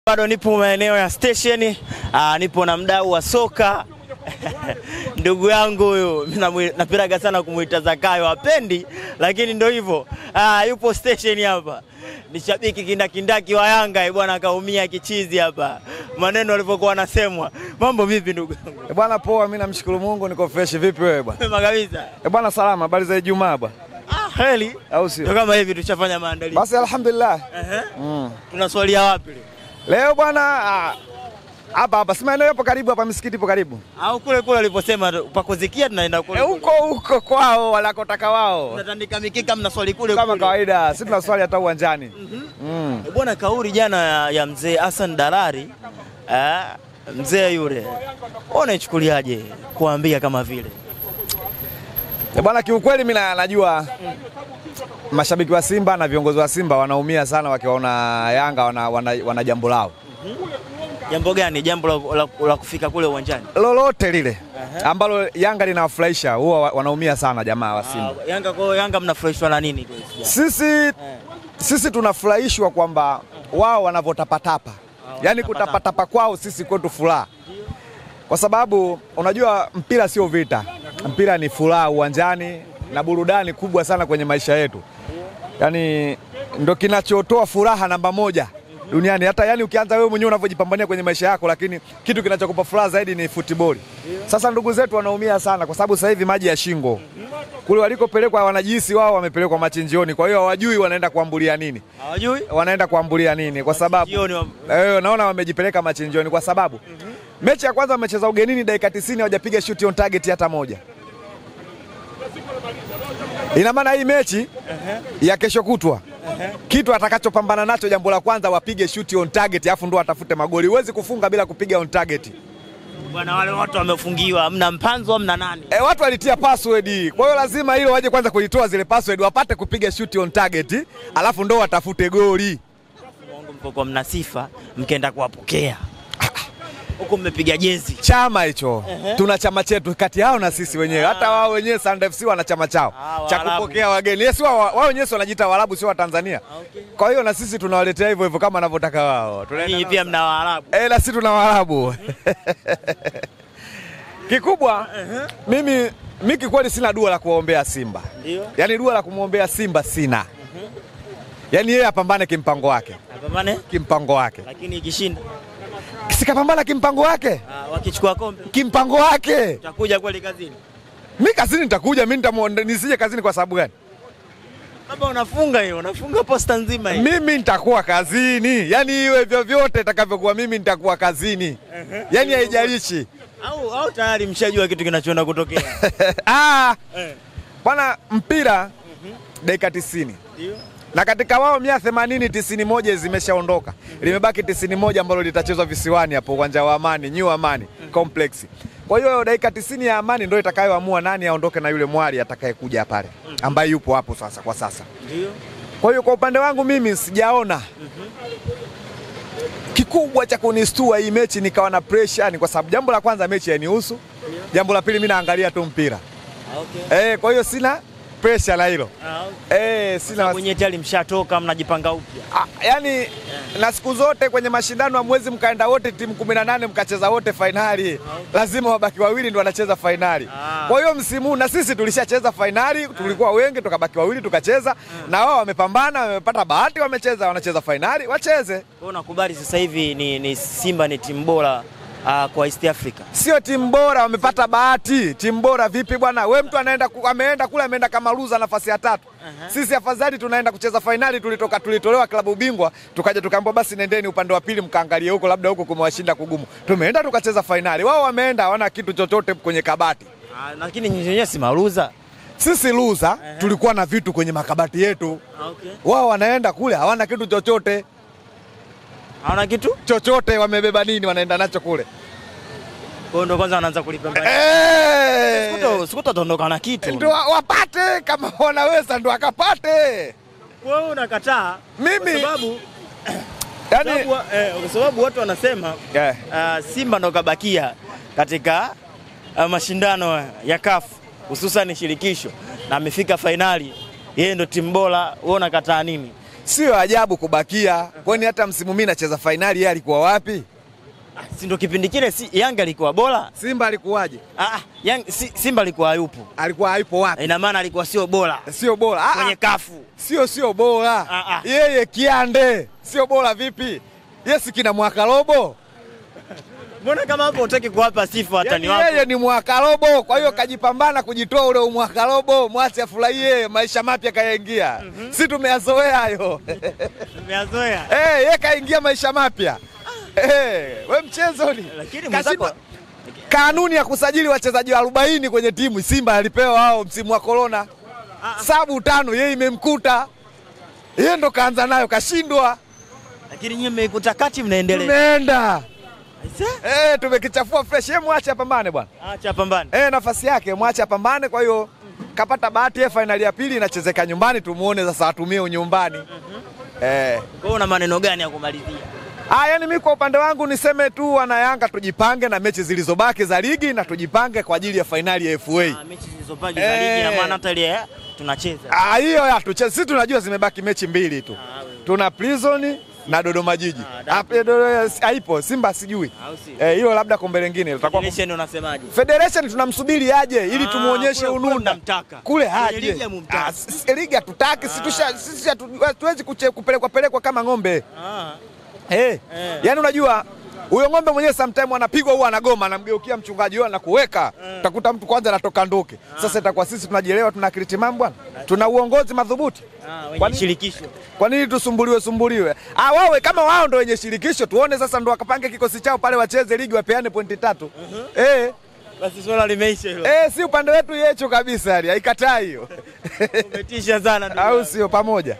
Bado nipo maeneo ya station, nipo na mdau wa soka ndugu yangu huyu, mimi napiraga sana kumuita Zakayo, hapendi lakini ndio hivyo. Yupo station hapa, ni shabiki kindakindaki wa Yanga bwana, kaumia kichizi hapa maneno alivyokuwa anasemwa. Mambo vipi ndugu yangu? Bwana poa, mimi namshukuru Mungu niko fresh. Vipi wewe bwana? Mema kabisa. Bwana salama, habari za Ijumaa bwana? Heli. Au sio? Ndio kama hivi tushafanya maandalizi. Basi alhamdulillah. Tunaswalia wapi leo? Leo bwana hapa hapa, si maeneo yapo karibu hapa, msikiti ipo karibu. Au kule kule aliposema pakuzikia tunaenda kule. Huko huko kwao walakotaka wao. Tunatandika mikeka mnaswali kule kama kawaida, sisi tunaswali hata uwanjani. Bwana, kauli jana ya mzee Hassan Dalali, mzee yule, unaichukuliaje kuambia kama vile? Bwana, kiukweli mimi najua mashabiki wa Simba na viongozi wa Simba wanaumia sana wakiwaona Yanga wana jambo lao. Jambo gani? Jambo la kufika kule uwanjani? Lolote lile ambalo Yanga linawafurahisha huwa wanaumia sana jamaa wa Simba. Yanga kwa Yanga mnafurahishwa na nini? Sisi tunafurahishwa kwamba wao wanavotapatapa. Yaani kutapatapa kwao sisi kwetu furaha. Kwa sababu unajua mpira sio vita. Mpira ni furaha uwanjani na burudani kubwa sana kwenye maisha yetu. Yaani ndio kinachotoa furaha namba moja duniani. Hata yani ukianza wewe mwenyewe unavyojipambania kwenye maisha yako, lakini kitu kinachokupa furaha zaidi ni football. Sasa ndugu zetu wanaumia sana kwa sababu sasa hivi maji ya shingo. Kule walikopelekwa wanajihisi wao wamepelekwa machinjioni, kwa hiyo hawajui wanaenda kuambulia nini. Hawajui? Wanaenda kuambulia nini kwa sababu naona wamejipeleka machinjioni kwa sababu mechi ya kwanza wamecheza ugenini dakika 90 hawajapiga shoot on target hata moja. Ina maana hii mechi ya kesho kutwa kitu atakachopambana nacho jambo la kwanza wapige shoot on target, afu ndo atafute magoli. Huwezi kufunga bila kupiga on target. Bwana, wale watu wamefungiwa, hamna mpanzo hamna nani. Watu walitia password. Kwa hiyo lazima hilo waje kwanza kulitoa zile password wapate kupiga shoot on target, alafu ndo watafute goli. Mungu, mko mna sifa mkaenda kuwapokea. Huko mmepiga jezi. Chama hicho. Tuna chama chetu kati yao na sisi wenyewe. Hata wao wenyewe Sanda FC wana chama chao cha kupokea wageni. Yes, wao wenyewe wanajiita Waarabu sio wa Tanzania. Kwa hiyo na sisi tunawaletea hivyo hivyo kama wanavyotaka wao. Ninyi pia mna Waarabu. Na sisi tuna Waarabu. Kikubwa mimi kweli sina dua la kuwaombea Simba. Ndio. Yaani dua la kumuombea Simba sina. Yaani yeye apambane kimpango wake. Apambane? Kimpango wake. Lakini ikishinda sikapambana kimpango wake. Wakichukua kombe kimpango wake. Utakuja kweli kazini? Mimi kazini nitakuja, mimi nisije kazini kwa sababu gani? Baba unafunga hiyo, unafunga posta nzima hiyo. Mimi nitakuwa kazini. Yaani iwe vyovyote itakavyokuwa mimi nitakuwa kazini. Yaani haijalishi. Au tayari mshajua kitu kinachoenda kutokea. Bwana, mpira dakika 90. Ndio. Na katika wao 180 91 zimeshaondoka. Limebaki 91 ambalo litachezwa visiwani hapo uwanja wa Amani, New Amani Complex. Kwa hiyo dakika 90 ya Amani ndio itakayoamua nani aondoke na yule mwali atakayekuja pale ambaye yupo hapo sasa kwa sasa. Ndio. Kwa hiyo kwa upande wangu mimi sijaona kikubwa cha kunistua hii mechi nikawa na pressure, ni kwa sababu jambo la kwanza mechi hainihusu. Jambo la pili mimi naangalia tu mpira. Kwa hiyo sina pressure la hilo. Sina mwenye tayari mshatoka mnajipanga upya. Yaani na siku zote kwenye mashindano hamwezi mkaenda wote timu 18 mkacheza wote finali. Lazima wabaki wawili ndio wanacheza finali. Kwa hiyo msimu na sisi tulishacheza finali, tulikuwa wengi tukabaki wawili tukacheza na wao wamepambana, wamepata bahati wamecheza, wanacheza finali, wacheze. Kwa hiyo nakubali sasa hivi ni Simba ni timu bora kwa East Africa. Sio timu bora, wamepata bahati. Timu bora vipi bwana? Wewe mtu ameenda kule ameenda kama luza nafasi ya 3. Sisi afadhali tunaenda kucheza finali, tulitolewa klabu bingwa, tukaja tukaambiwa basi nendeni upande wa pili mkaangalie huko, labda huko kumewashinda kugumu. Tumeenda tukacheza finali. Wao wameenda hawana kitu chochote kwenye kabati. Lakini nyinyi wenyewe si maluza. Sisi luza tulikuwa na vitu kwenye makabati yetu. Wao wanaenda kule hawana kitu chochote. Hawana kitu chochote, wamebeba nini wanaenda nacho kule? Kwa ndio kwanza wanaanza kulipambania. Sikutoondoka na kitu. Ndio wapate kama wanaweza ndio akapate. Wewe unakataa mimi kwa sababu yani kwa sababu watu wanasema Simba ndo kabakia katika mashindano ya CAF hususan shirikisho na amefika finali, yeye ndo timu bora, wewe unakataa nini? Sio ajabu kubakia. Kwani hata msimu mimi nacheza fainali yeye alikuwa wapi? Si ndio kipindi kile si Yanga alikuwa bora? Simba alikuwaje? Simba alikuwa hayupo. Alikuwa hayupo wapi? Ina maana alikuwa sio bora. Sio bora. Kwenye kafu. Sio bora. Yeye kiande. Sio bora vipi? Yeye kina mwaka robo. Mbona kama hapo hutaki kuwapa sifa watani wako? Yeye ni mwaka robo, kwa hiyo kajipambana kujitoa ule mwaka robo, mwache afurahie maisha mapya kayaingia. Si tumeyazoea hayo. Tumeyazoea. Yeye kaingia maisha mapya. We mchezo ni. Lakini mwenzako kanuni ya kusajili wachezaji 40 kwenye timu Simba alipewa wao msimu wa corona. 7 5 yeye imemkuta. Yeye ndo kaanza nayo kashindwa. Lakini nyinyi mmeikuta kati mnaendelea. Tumeenda. Tumekichafua fresh. Yeye mwache apambane bwana. Acha apambane. Nafasi yake mwache apambane. Kwa hiyo kapata bahati ya finali ya pili inachezeka nyumbani, tumuone sasa atumie unyumbani. Kwa hiyo una maneno gani ya kumalizia? Yani mimi kwa upande wangu niseme tu wana Yanga tujipange na mechi zilizobaki za ligi na tujipange kwa ajili ya finali ya FA. Mechi zilizobaki za ligi na maana hata ile tunacheza. Hiyo ya tucheze. Sisi tunajua zimebaki mechi 2 tu. Tuna Prison na Dodoma Jiji. Haipo Simba sijui. Hiyo labda kombe lingine litakuwa. Federation unasemaje? Federation tunamsubiri aje ili tumuonyeshe ununda. Kule aje. Ligi hatutaki, sisi hatuwezi kupelekwa kama ng'ombe. Yaani unajua huyo ng'ombe mwenyewe sometimes anapigwa huwa anagoma, anamgeukia mchungaji huyo anakuweka. Utakuta mtu kwanza anatoka nduke. Sasa itakuwa sisi tunajielewa, tuna akili timamu bwana. Tuna uongozi madhubuti. Wenye shirikisho. Kwa nini tusumbuliwe? Wawe kama wao ndio wenye shirikisho, tuone sasa ndio wakapange kikosi chao pale wacheze ligi wapeane pointi 3. Basi swala limeisha hilo. Si upande wetu yecho kabisa yani, haikatai hiyo. Umetisha sana. Au sio pamoja?